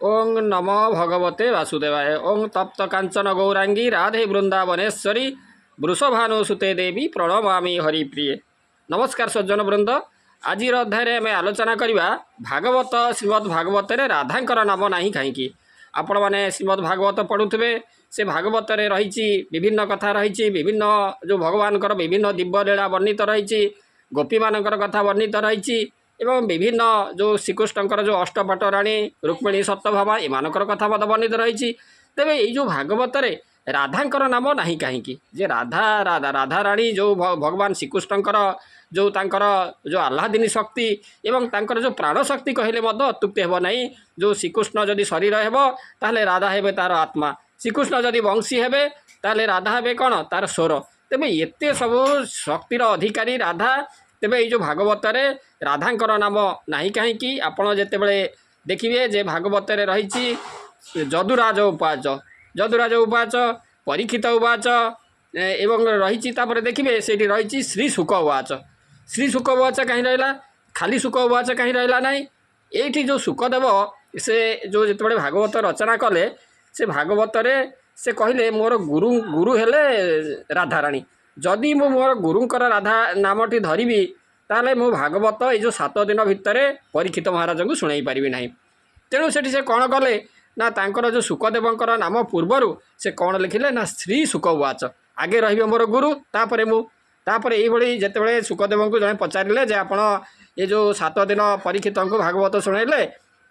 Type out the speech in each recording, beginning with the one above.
ଓଁ ନମୋ ଭଗବତେ ବାସୁଦେବାୟ। ଓଁ ତପ୍ତ କାଞ୍ଚନ ଗୌରାଙ୍ଗୀ ରାଧେ ବୃନ୍ଦାବନେଶ୍ୱରୀ ବୃଷଭାନୁସୁତେ ଦେବୀ ପ୍ରଣମାମି ହରିପ୍ରିୟେ। ନମସ୍କାର ସଜ୍ଜନ ବୃନ୍ଦ। ଆଜିର ଅଧ୍ୟାୟରେ ଆମେ ଆଲୋଚନା କରିବା ଭାଗବତ, ଶ୍ରୀମଦ୍ ଭାଗବତରେ ରାଧାଙ୍କର ନାମ ନାହିଁ କାହିଁକି? ଆପଣମାନେ ଶ୍ରୀମଦ୍ ଭାଗବତ ପଢ଼ୁଥିବେ। ସେ ଭାଗବତରେ ରହିଛି ବିଭିନ୍ନ କଥା ରହିଛି, ବିଭିନ୍ନ ଯେଉଁ ଭଗବାନଙ୍କର ବିଭିନ୍ନ ଦିବ୍ୟ ଲୀଳା ବର୍ଣ୍ଣିତ ରହିଛି, ଗୋପୀମାନଙ୍କର କଥା ବର୍ଣ୍ଣିତ ରହିଛି ଏବଂ ବିଭିନ୍ନ ଯେଉଁ ଶ୍ରୀକୃଷ୍ଣଙ୍କର ଯେଉଁ ଅଷ୍ଟପାଟ ରାଣୀ ରୁକ୍ମିଣୀ, ସତ୍ୟଭାମା ଏମାନଙ୍କର କଥା ମଧ୍ୟ ବର୍ଣ୍ଣିତ ରହିଛି। ତେବେ ଏଇ ଯେଉଁ ଭାଗବତରେ ରାଧାଙ୍କର ନାମ ନାହିଁ କାହିଁକି? ଯେ ରାଧା ରାଧାରାଣୀ ଯେଉଁ ଭଗବାନ ଶ୍ରୀକୃଷ୍ଣଙ୍କର ଯେଉଁ ତାଙ୍କର ଯେଉଁ ଆହ୍ଲାଦିନୀ ଶକ୍ତି ଏବଂ ତାଙ୍କର ଯେଉଁ ପ୍ରାଣ ଶକ୍ତି କହିଲେ ମଧ୍ୟ ଅତ୍ୟୁକ୍ତି ହେବ ନାହିଁ। ଯେଉଁ ଶ୍ରୀକୃଷ୍ଣ ଯଦି ଶରୀର ହେବ, ତାହେଲେ ରାଧା ହେବେ ତାର ଆତ୍ମା। ଶ୍ରୀକୃଷ୍ଣ ଯଦି ବଂଶୀ ହେବେ, ତାହେଲେ ରାଧା ହେବେ କ'ଣ? ତାର ସ୍ୱର। ତେବେ ଏତେ ସବୁ ଶକ୍ତିର ଅଧିକାରୀ ରାଧା। ତେବେ ଏଇ ଯେଉଁ ଭାଗବତରେ ରାଧାଙ୍କର ନାମ ନାହିଁ କାହିଁକି? ଆପଣ ଯେତେବେଳେ ଦେଖିବେ ଯେ ଭାଗବତରେ ରହିଛି ଯଦୁରାଜ ଉବାଚ, ଯଦୁରାଜ ଉବାଚ, ପରୀକ୍ଷିତ ଉବାଚ ଏବଂ ରହିଛି। ତାପରେ ଦେଖିବେ ସେଇଠି ରହିଛି ଶ୍ରୀ ଶୁକ ଉବାଚ। ଶ୍ରୀ ଶୁକ ଉବାଚ କାହିଁ ରହିଲା? ଖାଲି ଶୁକ ଉବାଚ କାହିଁ ରହିଲା ନାହିଁ? ଏଇଠି ଯେଉଁ ଶୁକଦେବ ସେ ଯେଉଁ ଯେତେବେଳେ ଭାଗବତ ରଚନା କଲେ, ସେ ଭାଗବତରେ ସେ କହିଲେ, ମୋର ଗୁରୁ ହେଲେ ରାଧାରାଣୀ। ଯଦି ମୁଁ ମୋର ଗୁରୁଙ୍କର ରାଧା ନାମଟି ଧରିବି, ତାହେଲେ ମୁଁ ଭାଗବତ ଏଇ ଯେଉଁ 7 ଦିନ ଭିତରେ ପରୀକ୍ଷିତ ମହାରାଜଙ୍କୁ ଶୁଣାଇ ପାରିବି ନାହିଁ। ତେଣୁ ସେଠି ସେ କ'ଣ କଲେ ନା, ତାଙ୍କର ଯେଉଁ ଶୁକଦେବଙ୍କର ନାମ ପୂର୍ବରୁ ସେ କ'ଣ ଲେଖିଲେ ନା ଶ୍ରୀ ଶୁକ ଉବାଚ। ଆଗେ ରହିବେ ମୋର ଗୁରୁ, ତାପରେ ମୁଁ। ତାପରେ ଏଇଭଳି ଯେତେବେଳେ ଶୁକଦେବଙ୍କୁ ଜଣେ ପଚାରିଲେ ଯେ ଆପଣ ଏ ଯେଉଁ 7 ଦିନ ପରୀକ୍ଷିତଙ୍କୁ ଭାଗବତ ଶୁଣାଇଲେ,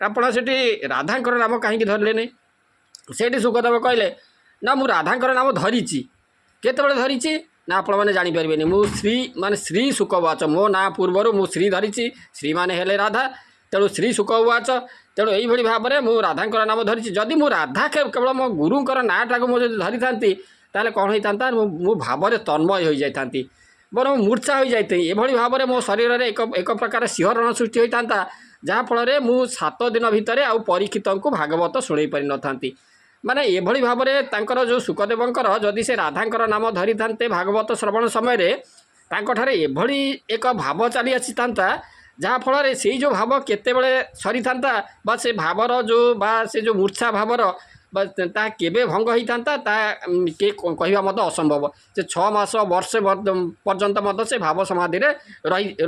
ଆପଣ ସେଠି ରାଧାଙ୍କର ନାମ କାହିଁକି ଧରିଲେନି? ସେଇଠି ଶୁକଦେବ କହିଲେ ନା, ମୁଁ ରାଧାଙ୍କର ନାମ ଧରିଛି। କେତେବେଳେ ଧରିଛି ନା, ଆପଣମାନେ ଜାଣିପାରିବେନି। ମୁଁ ଶ୍ରୀ ମାନେ ଶ୍ରୀ ଶୁକବାଚ, ମୋ ନାଁ ପୂର୍ବରୁ ମୁଁ ଶ୍ରୀ ଧରିଛି। ଶ୍ରୀ ମାନେ ହେଲେ ରାଧା। ତେଣୁ ଶ୍ରୀ ଶୁକ ଉବାଚ। ତେଣୁ ଏଇଭଳି ଭାବରେ ମୁଁ ରାଧାଙ୍କର ନାମ ଧରିଛି। ଯଦି ମୁଁ ରାଧା କେବଳ ମୋ ଗୁରୁଙ୍କର ନାଁଟାକୁ ମୁଁ ଯଦି ଧରିଥାନ୍ତି, ତାହେଲେ କ'ଣ ହେଇଥାନ୍ତା? ମୁଁ ଭାବରେ ତନ୍ମୟ ହୋଇଯାଇଥାନ୍ତି, ବରଂ ମୂର୍ଚ୍ଛା ହୋଇଯାଇଥାନ୍ତି। ଏଭଳି ଭାବରେ ମୋ ଶରୀରରେ ଏକ ପ୍ରକାର ଶିହରଣ ସୃଷ୍ଟି ହୋଇଥାନ୍ତା, ଯାହାଫଳରେ ମୁଁ 7 ଦିନ ଭିତରେ ଆଉ ପରୀକ୍ଷିତଙ୍କୁ ଭାଗବତ ଶୁଣାଇ ପାରିନଥାନ୍ତି। ମାନେ ଏଭଳି ଭାବରେ ତାଙ୍କର ଯେଉଁ ଶୁକଦେବଙ୍କର ଯଦି ସେ ରାଧାଙ୍କର ନାମ ଧରିଥାନ୍ତେ ଭାଗବତ ଶ୍ରବଣ ସମୟରେ, ତାଙ୍କଠାରେ ଏଭଳି ଏକ ଭାବ ଚାଲି ଆସିଥାନ୍ତା, ଯାହାଫଳରେ ସେଇ ଯେଉଁ ଭାବ କେତେବେଳେ ସରିଥାନ୍ତା ବା ସେ ଭାବର ଯେଉଁ ବା ସେ ଯେଉଁ ମୂର୍ଚ୍ଛା ଭାବର ବା ତାହା କେବେ ଭଙ୍ଗ ହେଇଥାନ୍ତା, ତାହା କିଏ କହିବା ମଧ୍ୟ ଅସମ୍ଭବ। ସେ 6 ମାସ, ବର୍ଷେ ପର୍ଯ୍ୟନ୍ତ ମଧ୍ୟ ସେ ଭାବ ସମାଧିରେ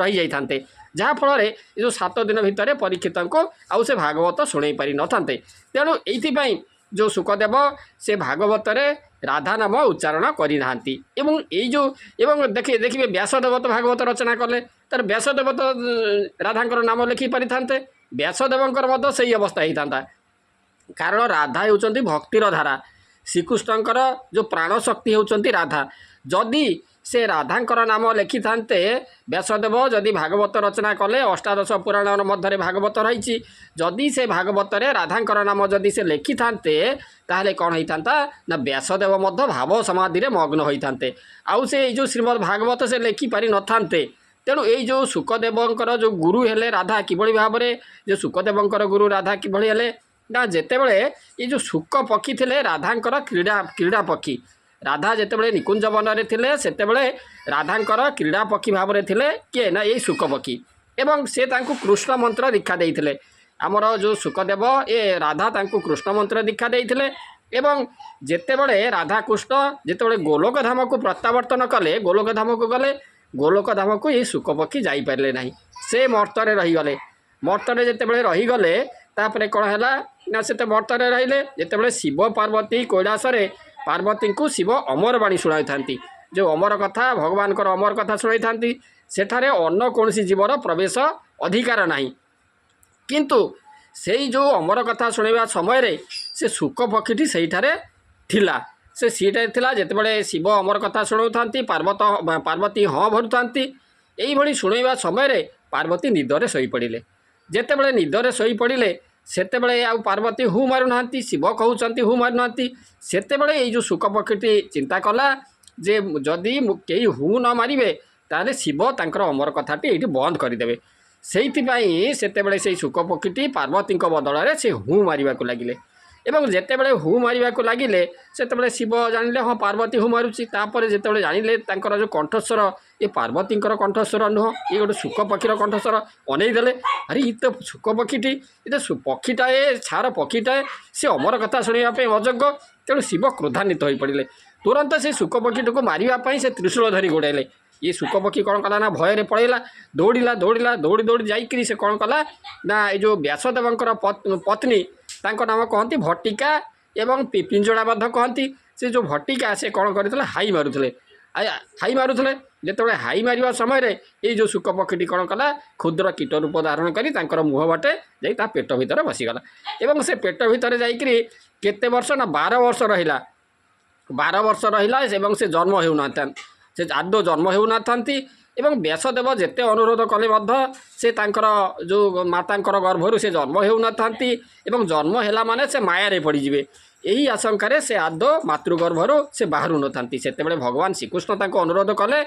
ରହିଯାଇଥାନ୍ତେ, ଯାହାଫଳରେ ଏ ଯେଉଁ 7 ଦିନ ଭିତରେ ପରୀକ୍ଷିତଙ୍କୁ ଆଉ ସେ ଭାଗବତ ଶୁଣାଇ ପାରିନଥାନ୍ତେ। ତେଣୁ ଏଇଥିପାଇଁ ଯେଉଁ ଶୁକଦେବ ସେ ଭାଗବତରେ ରାଧା ନାମ ଉଚ୍ଚାରଣ କରିନାହାନ୍ତି। ଏବଂ ଏଇ ଯେଉଁ ଏବଂ ଦେଖିବେ ବ୍ୟାସଦେବ ତ ଭାଗବତ ରଚନା କଲେ, ତାର ବ୍ୟାସଦେବ ତ ରାଧାଙ୍କର ନାମ ଲେଖି ପାରିଥାନ୍ତେ। ବ୍ୟାସଦେବଙ୍କର ମଧ୍ୟ ସେଇ ଅବସ୍ଥା ହେଇଥାନ୍ତା। କାରଣ ରାଧା ହେଉଛନ୍ତି ଭକ୍ତିର ଧାରା। ଶ୍ରୀକୃଷ୍ଣଙ୍କର ଯେଉଁ ପ୍ରାଣ ଶକ୍ତି ହେଉଛନ୍ତି ରାଧା। ଯଦି ସେ ରାଧାଙ୍କର ନାମ ଲେଖିଥାନ୍ତେ ବ୍ୟାସଦେବ, ଯଦି ଭାଗବତ ରଚନା କଲେ, ଅଷ୍ଟାଦଶ ପୁରାଣର ମଧ୍ୟରେ ଭାଗବତ ରହିଛି, ଯଦି ସେ ଭାଗବତରେ ରାଧାଙ୍କର ନାମ ଯଦି ସେ ଲେଖିଥାନ୍ତେ, ତାହେଲେ କ'ଣ ହେଇଥାନ୍ତା ନା, ବ୍ୟାସଦେବ ମଧ୍ୟ ଭାବ ସମାଧିରେ ମଗ୍ନ ହୋଇଥାନ୍ତେ ଆଉ ସେ ଏଇ ଯେଉଁ ଶ୍ରୀମଦ୍ ଭାଗବତ ସେ ଲେଖିପାରିନଥାନ୍ତେ। ତେଣୁ ଏଇ ଯେଉଁ ଶୁକଦେବଙ୍କର ଯେଉଁ ଗୁରୁ ହେଲେ ରାଧା, କିଭଳି ଭାବରେ ଯେଉଁ ଶୁକଦେବଙ୍କର ଗୁରୁ ରାଧା କିଭଳି ହେଲେ ନା, ଯେତେବେଳେ ଏଇ ଯେଉଁ ଶୁକ ପକ୍ଷୀ ଥିଲେ ରାଧାଙ୍କର କ୍ରୀଡ଼ା ପକ୍ଷୀ। ରାଧା ଯେତେବେଳେ ନିକୁଞ୍ଜ ବନରେ ଥିଲେ, ସେତେବେଳେ ରାଧାଙ୍କର କ୍ରୀଡ଼ା ପକ୍ଷୀ ଭାବରେ ଥିଲେ କିଏ ନା ଏଇ ଶୁକ ପକ୍ଷୀ। ଏବଂ ସେ ତାଙ୍କୁ କୃଷ୍ଣ ମନ୍ତ୍ର ଦୀକ୍ଷା ଦେଇଥିଲେ। ଆମର ଯେଉଁ ଶୁକଦେବ ଏ ରାଧା ତାଙ୍କୁ କୃଷ୍ଣ ମନ୍ତ୍ର ଦୀକ୍ଷା ଦେଇଥିଲେ। ଏବଂ ଯେତେବେଳେ ରାଧାକୃଷ୍ଣ ଯେତେବେଳେ ଗୋଲୋକ ଧାମକୁ ପ୍ରତ୍ୟାବର୍ତ୍ତନ କଲେ, ଗୋଲୋକ ଧାମକୁ ଗଲେ, ଗୋଲୋକ ଧାମକୁ ଏଇ ଶୁକ ପକ୍ଷୀ ଯାଇପାରିଲେ ନାହିଁ। ସେ ମର୍ତ୍ତରେ ରହିଗଲେ। ମର୍ତ୍ତରେ ଯେତେବେଳେ ରହିଗଲେ, ତାପରେ କ'ଣ ହେଲା ନା, ସେ ତ ମର୍ତ୍ତରେ ରହିଲେ। ଯେତେବେଳେ ଶିବ ପାର୍ବତୀ କୈଳାସରେ ପାର୍ବତୀଙ୍କୁ ଶିବ ଅମର ବାଣୀ ଶୁଣାଇଥାନ୍ତି, ଯେଉଁ ଅମର କଥା, ଭଗବାନଙ୍କର ଅମର କଥା ଶୁଣାଇଥାନ୍ତି, ସେଠାରେ ଅନ୍ୟ କୌଣସି ଜୀବର ପ୍ରବେଶ ଅଧିକାର ନାହିଁ। କିନ୍ତୁ ସେଇ ଯେଉଁ ଅମର କଥା ଶୁଣାଇବା ସମୟରେ ସେ ଶୁକ ପକ୍ଷୀଟି ସେଇଠାରେ ଥିଲା। ସେ ସେଇଠାରେ ଥିଲା। ଯେତେବେଳେ ଶିବ ଅମର କଥା ଶୁଣାଉଥାନ୍ତି, ପାର୍ବତୀ ହଁ ଭରୁଥାନ୍ତି, ଏଇଭଳି ଶୁଣାଇବା ସମୟରେ ପାର୍ବତୀ ନିଦରେ ଶୋଇପଡ଼ିଲେ। ଯେତେବେଳେ ନିଦରେ ଶୋଇପଡ଼ିଲେ, ସେତେବେଳେ ଆଉ ପାର୍ବତୀ ହୁ ମାରୁନାହାନ୍ତି, ଶିବ କହୁଛନ୍ତି ହୁ ମାରୁନାହାନ୍ତି। ସେତେବେଳେ ଏଇ ଯେଉଁ ଶୁକ ପକ୍ଷୀଟି ଚିନ୍ତା କଲା ଯେ ଯଦି କେହି ହୁ ନ ମାରିବେ, ତାହେଲେ ଶିବ ତାଙ୍କର ଅମର କଥାଟି ଏଇଠି ବନ୍ଦ କରିଦେବେ। ସେଇଥିପାଇଁ ସେତେବେଳେ ସେଇ ଶୁକ ପକ୍ଷୀଟି ପାର୍ବତୀଙ୍କ ବଦଳରେ ସେ ହୁ ମାରିବାକୁ ଲାଗିଲେ। ଏବଂ ଯେତେବେଳେ ହୁ ମାରିବାକୁ ଲାଗିଲେ, ସେତେବେଳେ ଶିବ ଜାଣିଲେ, ହଁ, ପାର୍ବତୀ ହୁ ମାରୁଛି। ତାପରେ ଯେତେବେଳେ ଜାଣିଲେ ତାଙ୍କର ଯେଉଁ କଣ୍ଠସ୍ୱର, ଏ ପାର୍ବତୀଙ୍କର କଣ୍ଠସ୍ୱର ନୁହଁ, ଇଏ ଗୋଟେ ଶୁକ ପକ୍ଷୀର କଣ୍ଠସ୍ୱର। ଅନେଇ ଦେଲେ, ଆରେ, ଇଏ ତ ଶୁକ ପକ୍ଷୀଟି, ଏ ତ ପକ୍ଷୀଟାଏ, ଛାର ପକ୍ଷୀଟାଏ, ସେ ଅମର କଥା ଶୁଣିବା ପାଇଁ ଅଯୋଗ୍ୟ। ତେଣୁ ଶିବ କ୍ରୋଧାନ୍ୱିତ ହୋଇପଡ଼ିଲେ। ତୁରନ୍ତ ସେ ଶୁକ ପକ୍ଷୀଟିକୁ ମାରିବା ପାଇଁ ସେ ତ୍ରିଶୂଳ ଧରି ଗୋଡ଼ାଇଲେ। ଇଏ ଶୁକ ପକ୍ଷୀ କ'ଣ କଲା ନା ଭୟରେ ପଳେଇଲା। ଦୌଡ଼ିଲା, ଦୌଡ଼ିଲା, ଦୌଡ଼ି ଦୌଡ଼ି ଯାଇକରି ସେ କ'ଣ କଲା ନା ଏ ଯେଉଁ ବ୍ୟାସଦେବଙ୍କର ପତ୍ନୀ, ତାଙ୍କ ନାମ କହନ୍ତି ଭଟିକା ଏବଂ ପିଞ୍ଜଡ଼ା ମଧ୍ୟ କହନ୍ତି। ସେ ଯେଉଁ ଭଟିକା, ସେ କ'ଣ କରିଥିଲେ? ହାଇ ମାରୁଥିଲେ, ହାଇ ମାରୁଥିଲେ। ଯେତେବେଳେ ହାଇ ମାରିବା ସମୟରେ ଏଇ ଯେଉଁ ଶୁକ ପକ୍ଷୀଟି କ'ଣ କଲା? କ୍ଷୁଦ୍ର କୀଟ ରୂପ ଧାରଣ କରି ତାଙ୍କର ମୁହଁ ବାଟେ ଯାଇ ତା ପେଟ ଭିତରେ ବସିଗଲା। ଏବଂ ସେ ପେଟ ଭିତରେ ଯାଇକରି କେତେ ବର୍ଷ ନା 12 ବର୍ଷ ରହିଲା। 12 ବର୍ଷ ରହିଲା ଏବଂ ସେ ଜନ୍ମ ହେଉନଥାନ୍ତି, ସେ ଆଦୌ ଜନ୍ମ ହେଉନଥାନ୍ତି। ଏବଂ ବ୍ୟାସଦେବ ଯେତେ ଅନୁରୋଧ କଲେ ମଧ୍ୟ ସେ ତାଙ୍କର ଯେଉଁ ମାତାଙ୍କର ଗର୍ଭରୁ ସେ ଜନ୍ମ ହେଉନଥାନ୍ତି। ଏବଂ ଜନ୍ମ ହେଲା ମାନେ ସେ ମାୟାରେ ପଡ଼ିଯିବେ, ଏହି ଆଶଙ୍କାରେ ସେ ଆଦୌ ମାତୃଗର୍ଭରୁ ସେ ବାହାରୁ ନଥାନ୍ତି। ସେତେବେଳେ ଭଗବାନ ଶ୍ରୀକୃଷ୍ଣ ତାଙ୍କୁ ଅନୁରୋଧ କଲେ,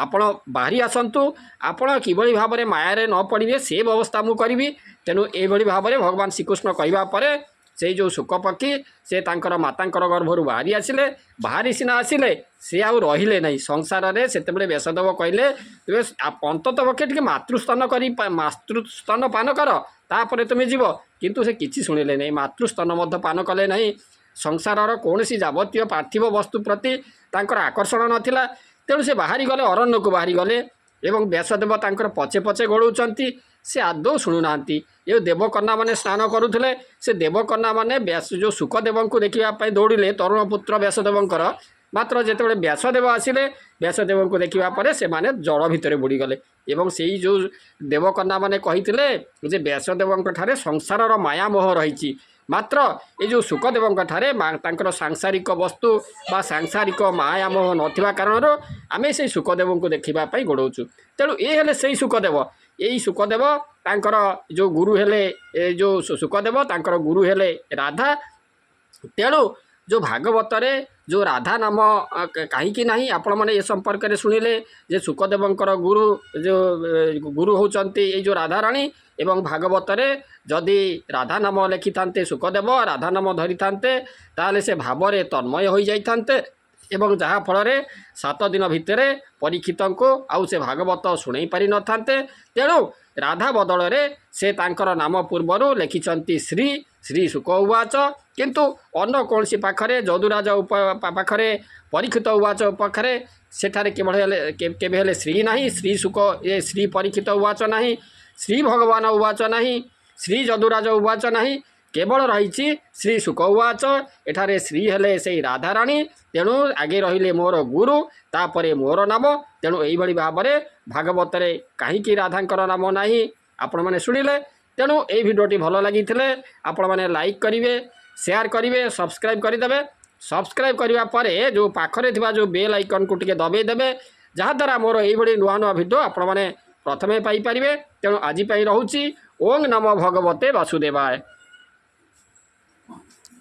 ଆପଣ ବାହାରି ଆସନ୍ତୁ, ଆପଣ କିଭଳି ଭାବରେ ମାୟାରେ ନ ପଡ଼ିବେ ସେ ବ୍ୟବସ୍ଥା ମୁଁ କରିବି। ତେଣୁ ଏଇଭଳି ଭାବରେ ଭଗବାନ ଶ୍ରୀକୃଷ୍ଣ କହିବା ପରେ ସେଇ ଯେଉଁ ଶୁକ ପକ୍ଷୀ, ସେ ତାଙ୍କର ମାତାଙ୍କର ଗର୍ଭରୁ ବାହାରି ଆସିଲେ। ବାହାରି ସିନା ଆସିଲେ, ସେ ଆଉ ରହିଲେ ନାହିଁ ସଂସାରରେ। ସେତେବେଳେ ବ୍ୟାସଦେବ କହିଲେ, ତୁମେ ଅନ୍ତତଃ ପକ୍ଷେ ଟିକେ ମାତୃସ୍ତନ ପାନ କର, ତାପରେ ତୁମେ ଯିବ। କିନ୍ତୁ ସେ କିଛି ଶୁଣିଲେ ନାହିଁ, ମାତୃସ୍ତନ ମଧ୍ୟ ପାନ କଲେ ନାହିଁ। ସଂସାରର କୌଣସି ଯାବତୀୟ ପାର୍ଥିବ ବସ୍ତୁ ପ୍ରତି ତାଙ୍କର ଆକର୍ଷଣ ନଥିଲା। ତେଣୁ ସେ ବାହାରି ଗଲେ, ଅରଣ୍ୟକୁ ବାହାରି ଗଲେ ଏବଂ ବ୍ୟାସଦେବ ତାଙ୍କର ପଛେ ପଛେ ଗୋଡ଼ଉଛନ୍ତି, ସେ ଆଦୌ ଶୁଣୁନାହାନ୍ତି। ଏ ଦେବକନ୍ୟାମାନେ ସ୍ନାନ କରୁଥିଲେ। ସେ ଦେବକନ୍ୟାମାନେ ବ୍ୟାସ ଯେଉଁ ଶୁକଦେବଙ୍କୁ ଦେଖିବା ପାଇଁ ଦୌଡ଼ିଲେ, ତରୁଣ ପୁତ୍ର ବ୍ୟାସଦେବଙ୍କର। ମାତ୍ର ଯେତେବେଳେ ବ୍ୟାସଦେବ ଆସିଲେ, ବ୍ୟାସଦେବଙ୍କୁ ଦେଖିବା ପରେ ସେମାନେ ଜଳ ଭିତରେ ବୁଡ଼ିଗଲେ। ଏବଂ ସେଇ ଯେଉଁ ଦେବକନ୍ୟାମାନେ କହିଥିଲେ ଯେ ବ୍ୟାସଦେବଙ୍କ ଠାରେ ସଂସାରର ମାୟାମୋହ ରହିଛି, ମାତ୍ର ଏ ଯେଉଁ ଶୁକଦେବଙ୍କ ଠାରେ ତାଙ୍କର ସାଂସାରିକ ବସ୍ତୁ ବା ସାଂସାରିକ ମାୟାମୋହ ନଥିବା କାରଣରୁ ଆମେ ସେଇ ଶୁକଦେବଙ୍କୁ ଦେଖିବା ପାଇଁ ଗୋଡ଼ଉଛୁ। ତେଣୁ ଏ ହେଲେ ସେଇ ଶୁକଦେବ। ଏଇ ଶୁକଦେବ ତାଙ୍କର ଯେଉଁ ଗୁରୁ ହେଲେ, ଏ ଯେଉଁ ଶୁକଦେବ, ତାଙ୍କର ଗୁରୁ ହେଲେ ରାଧା। ତେଣୁ ଯେଉଁ ଭାଗବତରେ ଯେଉଁ ରାଧା ନାମ କାହିଁକି ନାହିଁ, ଆପଣମାନେ ଏ ସମ୍ପର୍କରେ ଶୁଣିଲେ ଯେ ଶୁକଦେବଙ୍କର ଗୁରୁ ଯେଉଁ ଗୁରୁ ହେଉଛନ୍ତି ଏଇ ଯେଉଁ ରାଧାରାଣୀ। ଏବଂ ଭାଗବତରେ ଯଦି ରାଧା ନାମ ଲେଖିଥାନ୍ତେ, ଶୁକଦେବ ରାଧା ନାମ ଧରିଥାନ୍ତେ, ତାହେଲେ ସେ ଭାବରେ ତନ୍ମୟ ହୋଇଯାଇଥାନ୍ତେ ଏବଂ ଯାହାଫଳରେ 7 ଦିନ ଭିତରେ ପରୀକ୍ଷିତଙ୍କୁ ଆଉ ସେ ଭାଗବତ ଶୁଣେଇ ପାରିନଥାନ୍ତେ। ତେଣୁ ରାଧା ବଦଳରେ ସେ ତାଙ୍କର ନାମ ପୂର୍ବରୁ ଲେଖିଛନ୍ତି ଶ୍ରୀ, ଶ୍ରୀ ଶୁକ ଉବାଚ। କିନ୍ତୁ ଅନ୍ୟ କୌଣସି ପାଖରେ, ଯଦୁରାଜ ପାଖରେ, ପରୀକ୍ଷିତ ଉବାଚ ପାଖରେ, ସେଠାରେ କେବଳ ହେଲେ କେବେ ହେଲେ ଶ୍ରୀ ନାହିଁ। ଶ୍ରୀ ଶୁକ ଏ ଶ୍ରୀ ପରୀକ୍ଷିତ ଉବାଚ ନାହିଁ, ଶ୍ରୀ ଭଗବାନ ଉବାଚ ନାହିଁ, ଶ୍ରୀ ଯଦୁରାଜ ଉବାଚ ନାହିଁ, କେବଳ ରହିଛି ଶ୍ରୀ ଶୁକ ଉବାଚ। ଏଠାରେ ଶ୍ରୀ ହେଲେ ସେଇ ରାଧାରାଣୀ। ତେଣୁ ଆଗେ ରହିଲେ ମୋର ଗୁରୁ, ତାପରେ ମୋର ନାମ। ତେଣୁ ଏଇଭଳି ଭାବରେ ଭାଗବତରେ କାହିଁକି ରାଧାଙ୍କର ନାମ ନାହିଁ, ଆପଣମାନେ ଶୁଣିଲେ। ତେଣୁ ଏଇ ଭିଡ଼ିଓଟି ଭଲ ଲାଗିଥିଲେ ଆପଣମାନେ ଲାଇକ୍ କରିବେ, ସେୟାର କରିବେ, ସବସ୍କ୍ରାଇବ୍ କରିଦେବେ। ସବସ୍କ୍ରାଇବ୍ କରିବା ପରେ ଯେଉଁ ପାଖରେ ଥିବା ଯେଉଁ ବେଲ୍ ଆଇକନ୍କୁ ଟିକେ ଦବେଇ ଦେବେ, ଯାହାଦ୍ୱାରା ମୋର ଏଇଭଳି ନୂଆ ନୂଆ ଭିଡ଼ିଓ ଆପଣମାନେ ପ୍ରଥମେ ପାଇପାରିବେ। ତେଣୁ ଆଜି ପାଇଁ ରହୁଛି। ଓଁ ନମୋ ଭଗବତେ ବାସୁଦେବାୟ।